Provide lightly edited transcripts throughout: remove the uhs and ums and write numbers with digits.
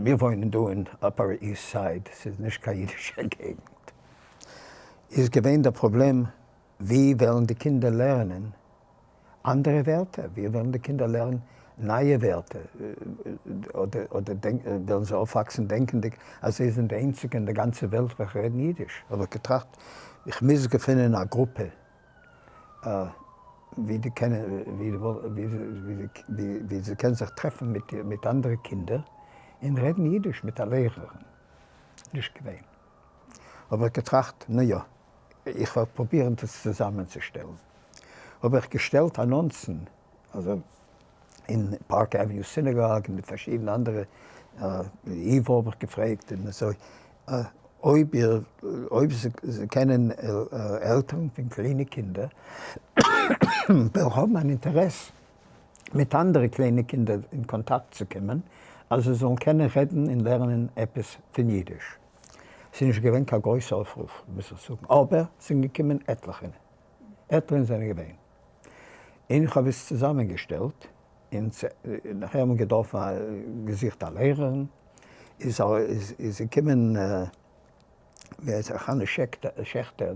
מיר וואוינען דא אין Upper East Side, ס'איז נישט קיין אידישע געגנט, איז געווען דער פראבלעם ווי וועלן די קינדער לערנען אנדערע ווערטער, ווי וועלן די קינדער לערנען נייע ווערטער, אדער וועלן זיי אויפוואקסן דענקענדיג אז זיי זענען די איינציגע אין די גאנצע וועלט וועלכע רעדן אידיש. האב איך געטראכט איך מוז געפינען א גרופע ווי די קענען ווי זיי קענען זיך טרעפן מיט מיט אנדערע קינדער און רעדן אידיש מיט א לערערין. נישט געווען. האב איך געטראכט נו יא, איך וועל פרובירן דאס צוזאמענצושטעלן. האב איך געשטעלט אנאנסן אזוי אין Park Avenue Synagogue און די פארשידענע אנדערע ייווא האב איך געפרעגט און אזוי אויב איר אויב זיי קענען עלטערן פון קליינע קינדער וועלכע האבן אן אינטערעס מיט אנדערע קליינע קינדער אין קאנטאקט צו קומען אז זיי זאלן קענען רעדן און לערנען עפעס פון אידיש. ס'איז נישט געווען קיין גרויסע אויפרוף מוז איך זאגן אבער ס'זענען געקומען עטליכע עטליכע זענען געווען. און איך האב עס צוזאמען געשטעלט, און נאכער האט מען געדארפן געזוכט א לערערין, איז איז געקומען ווי הייסט זי חנה שעכטער,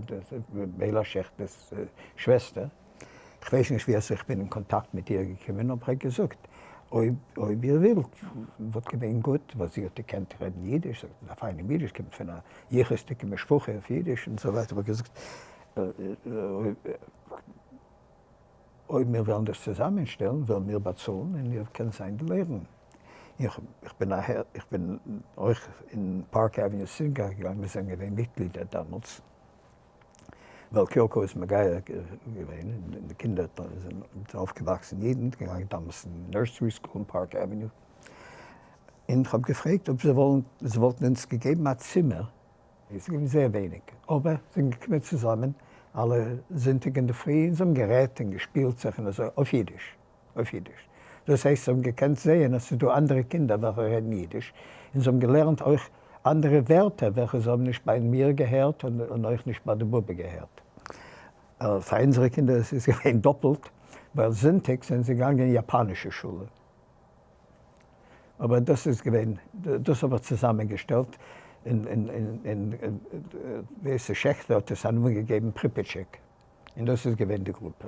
בעלא שעכטער'ס שוועסטער, איך ווייס נישט ווי אזוי איך בין אין קאנטאקט מיט איר געקומען, אבער איך האב געזאגט אויב אויב איר ווילט וואלט געווען גוט, ווייל זי האט געקענט רעדן אידיש, זי האט א פיינעם אידיש, קומט פון א יחוס'דיגע משפחה אויף אידיש און אזוי ווייטער, האב איך געזאגט אויב מיר וועלן דאס צוזאמענשטעלן וועלן מיר באצאלן און איר קענט זיין די לערערין. איך בין אהער, איך בין אויך אין Park Avenue Synagogue געגאנגען, מיר זענען געווען מיטגלידער דעמאלטס, ווייל קיוקא איז מגייר געווען און די קינדער זענען אויפגעוואקסן אידן, געגאנגען דאמאלס אין nursery school אין Park Avenue, און כ'האב געפרעגט אויב זיי וואלן, זיי וואלטן אונז געגעבן א צימער עס איז געווען זייער ווייניג, אבער זיי זענען געקומען צוזאמען אלע זונטאג אינדערפרי און זיי האבן גערעדט און געשפילט זיך און אזוי אויף אידיש, אויף אידיש. דאס הייסט זיי האבן געקענט זעען אז ס'איז דא אנדערע קינדער וועלכע רעדן אידיש, און זיי האבן געלערנט אויך אנדערע ווערטער וועלכע זיי האבן נישט ביי מיר געהערט און אויך נישט ביי די באבע געהערט. פאר אונזערע קינדער איז עס געווען דאפלט, ווייל זונטאג זענען זיי געגאנגען אין יאפאנישע שולע. אבער דאס איז געווען, דאס האב איך צוזאמען געשטעלט, און ווער ס'איז שעכטער האט עס א נאמען געגעבן פריפיטשיק, און דאס איז געווען די גרופע.